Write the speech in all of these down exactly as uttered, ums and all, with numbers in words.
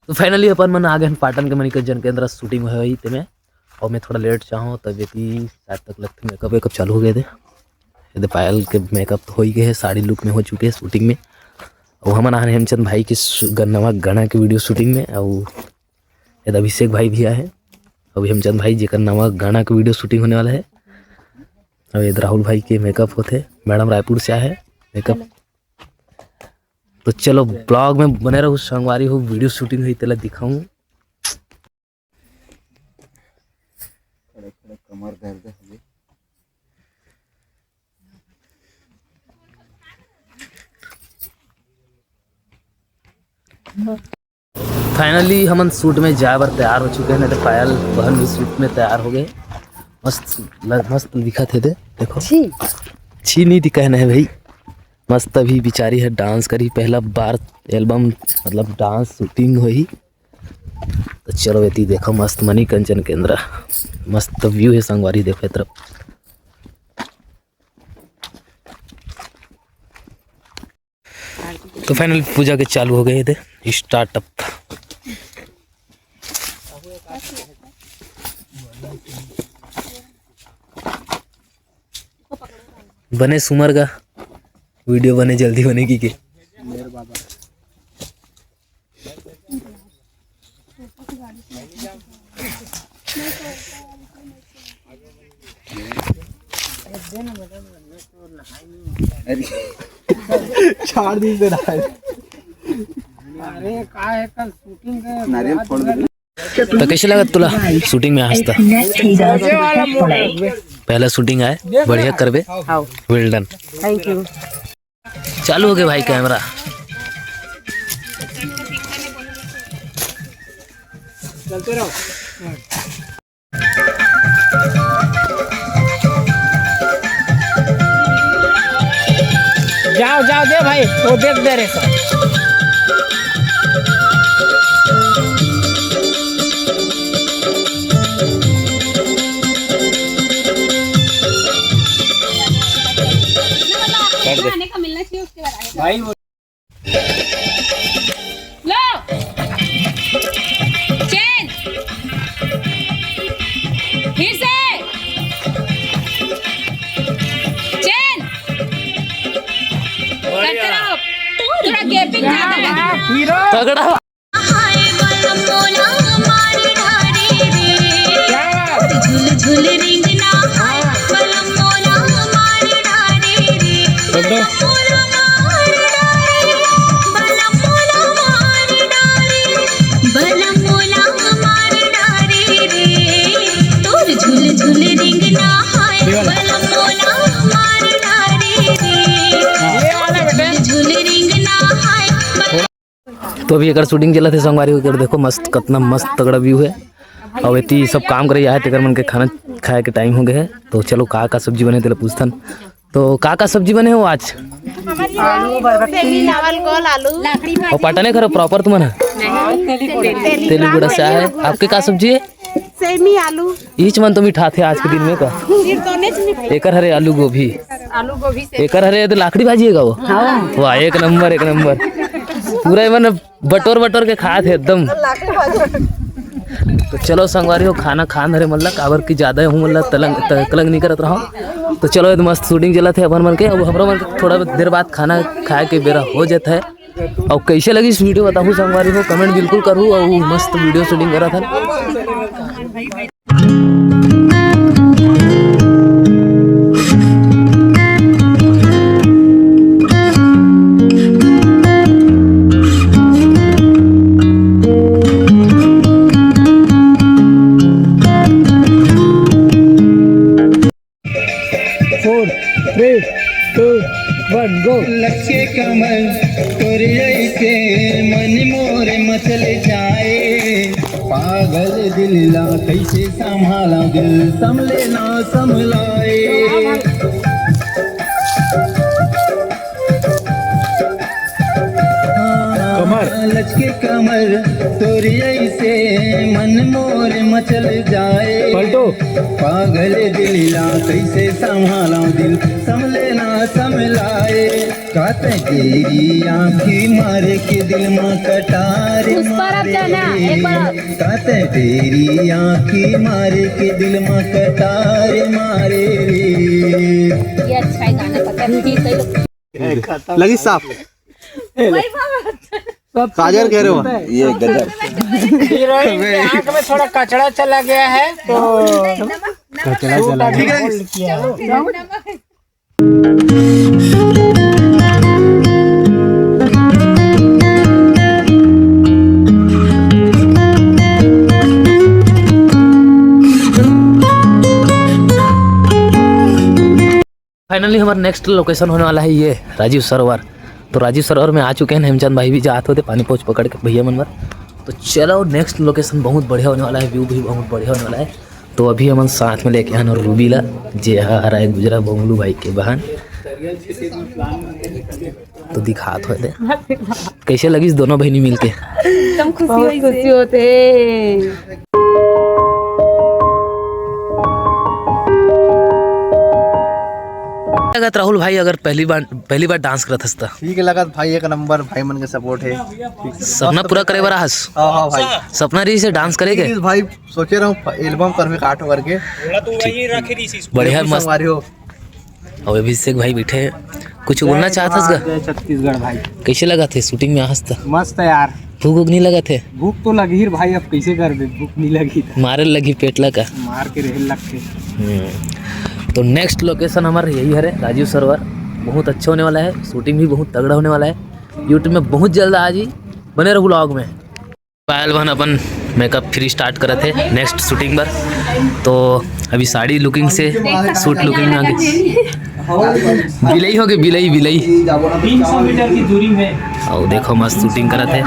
तो finally अपन मन आ गए हैं पाटन के मणिकंचन केंद्र, शूटिंग होई तेमे। और मैं थोड़ा लेट चाहूँ तब ये कि शायद तक लगते मेकअप वेकअप चालू हो गए थे। ये दे पायल के मेकअप तो हो ही गए हैं, साड़ी लुक में हो चुके हैं शूटिंग में। और हमन आ रहे हेमचंद भाई के शू- ग- नवा गाना के वीडियो शूटिंग में। और ये दे अभिषेक भाई भी आए हैं। अभी हेमचंद भाई जेकर नवा गाना के वीडियो शूटिंग होने वाला है। और ये दे राहुल भाई के मेकअप होते, मैडम रायपुर से आए हैं मेकअप। तो चलो ब्लॉग में बने रहो संगवारी हो, वीडियो शूटिंग हुई तेला दिखाऊं। खड़े खड़े कमर दर्द है। फाइनली हमन शूट में जाए बर तैयार हो चुके हैं। नहीं तो पायल बहन भी शूट में तैयार हो गए। मस्त ल- मस्त दिखत हे दे, देखो। छी। छी नहीं दिखा है भाई, मस्त अभी बिचारी है, डांस करी, पहला बार एल्बम मतलब डांस शूटिंग होही। तो चलो एती देखो मस्त मणिकंचन केंद्र, मस्त व्यू है संगवारी, देखो ए तरफ। तो फाइनल पूजा के चालू हो गए थे स्टार्टअप। बने सुमर का वीडियो बने, जल्दी बने की के। चार दिन से रहा है। अरे का है, कल शूटिंग के नारियल फोड़ दे। तो कैसे लगा तुला शूटिंग में आज तक? पहला शूटिंग आए, बढ़िया करबे। Well done. Thank you. चालू हो गए भाई कैमरा। चलते रहो। जाओ जाओ दे भाई, वो देख दे रहे सब। कर दे। भाई वो लो। चेंज। फिर से। चेंज। करते रहो। थोड़ा गैपिंग ज्यादा है। तगड़ा। हाय बलम मोला मार डारे रे। क्या बात? झुल झुल रिंगना हाय बलम मोला मार डारे रे। बोल दो। बलम मोला मार डारे, बलम मोला मार डारे, बलम मोला मार डारे रे। तोर झुल झुल रिंगना हाय, ये वाला। बलम मोला मार डारे रे। हाँ। ये वाला बेटा। झुल झुल रिंगना हाय, बलम तो अभी एकर शूटिंग चलत हे संगवारी हो, एकर देखो मस्त, कतना मस्त तगड़ा व्यू है। और एती सब काम करे आए, तेकर मन के खाना खाए के टाइम हो गए है। तो चलो का का सब्जी बने तेला पूछथन। तो का का सब्जी बने हो आज? आलू, बरबट्टी। सेमी, चावल, गोल, आलू। और पाटने खरो प्रॉपर तुमन है? नहीं। तेली गुड़ा से आए। आपके का सब्जी है? सेमी, आलू। इच मन तो मिठाथे आज के दिन में का। सिर्फ दोने च मिठाई। एकर हरे आलू गोभी। आलू गोभी से। एकर हरे तो लाखड़ी भाजी है का वो? हाँ। वाह, एक नंबर, एक नंबर। पूरा एमन बटोर बटोर के खात हे एकदम। तो चलो संगवारी हो, खाना खान धरे मतलब काबर कि ज्यादा हूँ मतलब तलंग त-, तलंग नहीं करत रहो। तो चलो, ये तो मस्त शूटिंग चलत हे अपन मन के। अब हमरो मन के थोड़ा देर बाद खाना खाए के बेरा हो जाता है। और कैसे लगी इस वीडियो बताहू संगवारी हो, कमेंट बिल्कुल करू। और मस्त वीडियो शूटिंग करा था। Four, three, two, one, go. लचके कमर तोर ऐसे मन मोर मचल जाए, पागल दिल ला कैसे संभाला, दिल संभले ना संभलाए। कमर, लचके कमर तोरी ऐसे, मन मोर मचल जाए। पलटो। पागल दिल ला कैसे संभाला, दिल संभले ना संभलाए। काते तेरी आँखी मारे के दिल मा कटार पुष्पा, आप मारे जाना, रे। एक बार। काते तेरी आँखी मारे के दिल मा कटार मारे रे। ये अच्छा है गाना, पता नहीं कई लोग लगी साफ। काजल कह रहे हो? ये गजब। हीरोइन के आंख में थोड़ा कचड़ा चला गया है, तो कचड़ा चला गया। ठीक है। फाइनली हमारा नेक्स्ट लोकेशन होने वाला है ये राजीव सरोवर। तो राजीव सरोवर में आ चुके हैं, हेमचंद भाई भी जात होते पानी pouch पकड़ के भैया मन बर। तो चलो, नेक्स्ट लोकेशन बहुत बढ़िया होने वाला है, व्यू भी बहुत बढ़िया होने वाला है। तो अभी हमन साथ में लेके आन रूबी ला, जे ह हरा गुजरा बोंगलू भाई के बहन। तो दिखात होते कैसे लगिस दोनों बहनी मिलके। एकदम खुशी बहुत होइस। खुशी होते। लगत राहुल भाई, अगर पहली बार, पहली बार डांस करत हस त? ठीक है लगत भाई, एक नंबर भाई मन के सपोर्ट है। सपना पूरा करे बर आहस? हाँ, हाँ भाई। सपना रहिस हे डांस करे के? प्लीज भाई, सोचे रहूं एल्बम करबे काठो करके। बढ़िया, मस्त। संगवारी हो। अउ अभिषेक भाई बैठे हे, कुछ बोलना चाहत हस गा? जय छत्तीसगढ़ भाई। कैसे लगत हे शूटिंग में आहस त? मस्त है यार। भूख उख नहीं लगत हे? भूख तो लगी ही भाई, अब कैसे करबे, भूख नहीं लगी त। मारे लगी पेट ला का? मार के रहे लगथे। हम्म। तो नेक्स्ट लोकेशन हमार यही हरे, राजीव सरोवर। बहुत अच्छा होने वाला है, शूटिंग भी बहुत तगड़ा होने वाला है। YouTube में बहुत जल्द आ जी, बने रहो व्लॉग में। पायल बहन अपन मेकअप फिर स्टार्ट करत हे नेक्स्ट शूटिंग बर। तो अभी साड़ी लुकिंग से सूट लुकिंग में आगे। बिलई होगे, बिलई, बिलई। तीन सौ मीटर की दूरी में। अउ देखो, मस्त शूटिंग करत हे।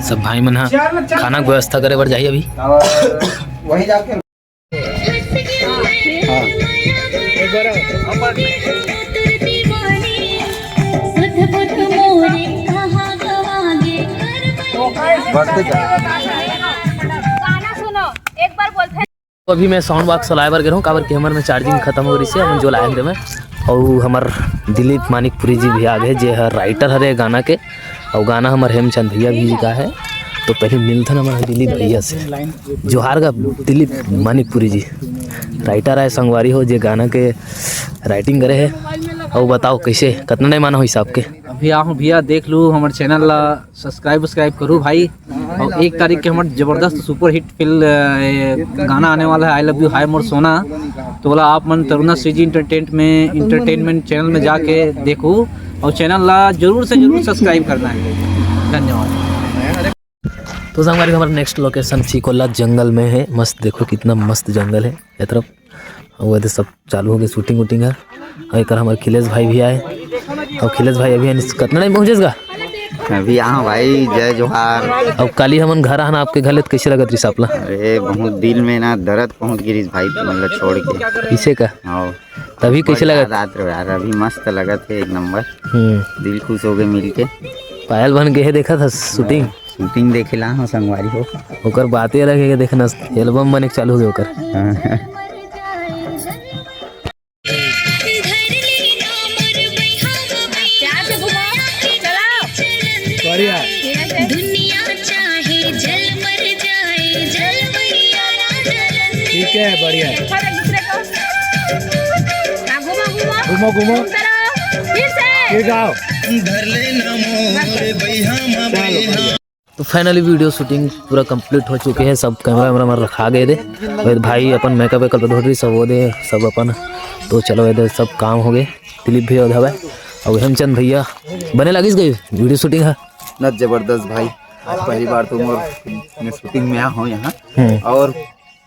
सब भाई मन ह खाना के व्यवस्था करे बर जाही अभी। वही जाके। बढ़ते जा। गाना सुनो, एक बार बोलते हैं। तो अभी मैं साउंड बॉक्स चलाए बर गे रहूँ, काबर कि हमर में चार्जिंग खत्म हो रही से, हमन जो लाए हन तेमे। अउ हमर दिलीप मानिकपुरी जी भी आ गए, जे हर राइटर हरे गाना के, अउ गाना हमर हेमचंद भैया भी का है। तो पहले मिलथन हमर दिलीप भैया से। जोहार गा दिलीप मानिकपुरी जी, राइटर आए संगवारी हो, जे गाना के राइटिंग करे है। अउ बताओ कैसे, कितना टाइम आना हो हिसाब के? अभी आहूँ भैया, देख लू हमर चैनल ला, सब्सक्राइब, सब्सक्राइब करू भाई। अउ एक तारीख के हमर जबरदस्त सुपर हिट फिल्म, अ, ये गाना आने वाला है, आई लव यू हाय मोर सोना। तो बोला आप मन तरुणा सीजी एंटरटेनमेंट में, एंटरटेनमेंट चैनल में जाके देखू अउ चैनल ला जरूर से जरूर सब्सक्राइब करना है। धन्यवाद। तो संगवारी, हमारा नेक्स्ट लोकेशन चिकोला जंगल में है। मस्त देखो, कितना मस्त जंगल है ये तरफ। अउ एदे सब चालू हो गए शूटिंग वूटिंग ह। अउ एकर हमर खिलेश भाई भी आए। अउ खिलेश भाई अभी आनिस, कितना टाइम पहुँचेस गा? अभी यहाँ भाई, जय जोहार। अब काली हमन घर आहन आपके घर ले, तो कैसे लगत रिस आपला? अरे, बहुत दिल में ना दर्द पहुँच गिरिस भाई, तुमन ला छोड़ के। इसे का? हाँ। तभी कैसे बहुत लगत? याद आत रहे यार, अभी मस्त लगत है, एक नंबर। हम्म। दिल खुश हो गए मिलके। पायल बहन गे हे, देखत हस शूटिंग? शूटिंग देखे ला हो संगवारी हो। ओकर बातें अलग है, देखना एल्बम बने के चालू हो गए ओकर। हाँ। प्यार से घुमाओ, चलाओ। बढ़िया। दुनिया चाहे जल मर जाए, जल मैया ना जलन दे। ठीक है, बढ़िया। देखो ना दूसरे को। हाँ, घुमाओ, घुमाओ। घुमाओ, घूमो। घूमते रहो। फिर से। ये गाओ। धर लेना मोर बस। बइहा मा चलो, बइहा। बढ़िया। तो फाइनली वीडियो शूटिंग पूरा कंप्लीट हो चुके हैं, सब कैमरा वैमरा मन रखा गए दे। अउ भाई अपन मेकअप वेकअप धोत रही सब वो दे, सब अपन। तो चलो, एदे सब काम हो गए। दिलीप भैया उधर है, अउ हेमचंद भैया बने लगिस गा वीडियो शूटिंग है। ना जबरदस्त भाई, आज पहली बार तो मोर मैं शूटिंग में आया हूँ यहाँ। हम्म। अउ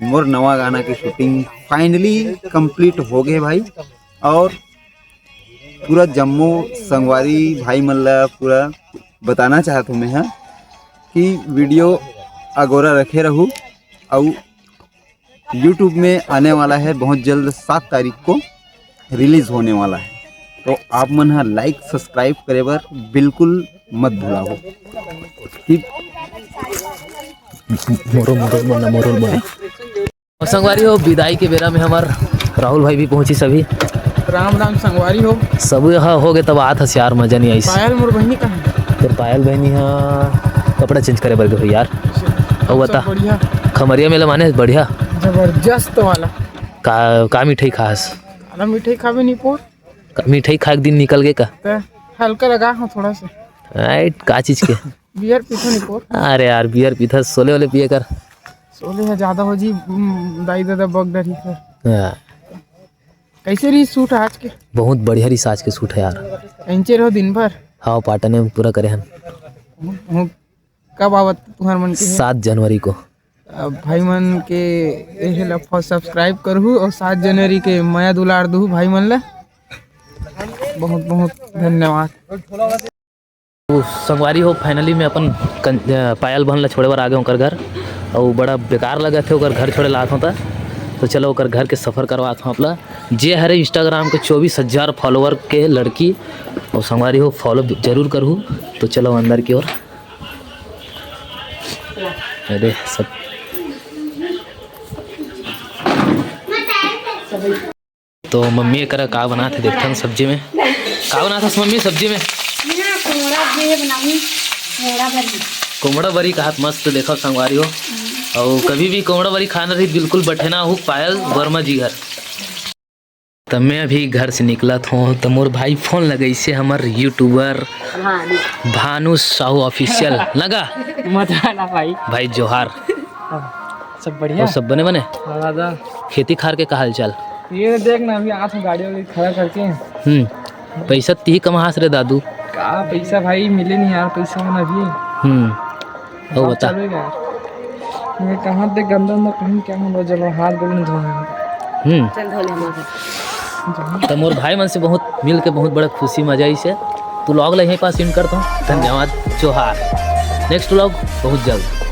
मोर नवा गाना की शूटिंग फाइनली कंप्लीट हो गए भाई। अउ पूरा जम्मो संगवारी भाई मन ला पूरा बताना चाहत हूँ मैं ह कि वीडियो अगोरा रखे रहू। अउ YouTube में आने वाला है बहुत जल्द, सात तारीख को रिलीज होने वाला है। तो आप मन ह like subscribe करे बर बिल्कुल मत भुलाओ। ठीक। मोरो, मोरो बना, मोरो बना। और संगवारी हो, विदाई के बेरा में हमर राहुल भाई भी पहुंचिस अभी। राम राम संगवारी हो। सब यहाँ हो गए, तब आत हस यार, मजा नहीं आइस। पायल मोर बहिनी कहाँ है? तोर पायल बहिनी हा कपड़ा change करे बर गे हो यार। अउ बता, बढ़िया। खमरिया मेला माने बढ़िया? जबरदस्त वाला। का, का मिठाई खास? अरे मिठाई खाबे नहीं पोर। का मिठाई खाए के दिन निकल गए का? ते हल्का लगा हो थोड़ा सा। राइट, का चीज के? बियर पीथो नहीं पोर। अरे यार, बियर पीथा, सोले वाले पिए कर। सोले है ज्यादा हो जी, हम्म, दाई दादा बग डरी कर। हाँ। कैसे रही shoot आज के? बहुत बढ़िया रही आज के shoot है यार। एंचे रहो दिन भर। हाँ, पाटन में पूरा करे हन। हम्म, हम्म। कब आवत तुहर मन के? सात जनवरी को। अब भाई मन के एहे ला फो-, subscribe करहु और सात जनवरी के मया दुलार दुहु भाई मन ला। बहुत बहुत धन्यवाद। तो संगवारी हो, finally मैं अपन कन-, अ, पायल बहन ला छोड़े बर आ गए ओकर घर। और बड़ा बेकार लगत है ओकर घर छोड़े ला आत हों त। तो चलो ओकर घर के सफर करवात हों आप ला। जे हरे Instagram के चौबीस हजार follower के लड़की। और संगवारी हो, follow जरूर करहु। तो चलो अंदर की ओर। अरे सब। तो मम्मी एकरा का बनात हे, देखथन सब्जी में। का बनात हस मम्मी सब्जी में? ना, कोंहड़ा जे बनाऊं, कोंहड़ा बरी। कोंहड़ा बरी कहात मस्त, देखो संगवारी हो। और कभी भी कोंहड़ा बरी खाना रही, बिल्कुल बठेना हो पायल वर्मा जी घर। त मैं अभी घर से निकलत हों, त मोर भाई फोन लगइसे हमर YouTuber हाँ, नहीं। भानु साहू official। लगा? मजा आना भाई। भाई जोहार। हाँ, सब बढ़िया? और सब बने बने? हाँ, दादा। खेती खार के का हाल चाल? ये देख ना, अभी आत हों गाड़ी वाड़ी खड़ा करके। हम्म। पैसा तिही कमाहस रे दादू। का पैसा भाई, मिले नहीं यार, पैसा मन अभी। हम्म। अउ बता। चलो यार, मैं कहाँ ते गंदा उंदा पहन के आऊँ, चलो हाथ गोड़ नहीं धोना है। हम्म। चल धो ले हमारे। त मोर भाई मन से बहुत मिल के बहुत बड़ा खुशी मजा आइसे। तो vlog ला यहीं पास end करता हूँ। धन्यवाद, जोहार। Next vlog बहुत जल्द।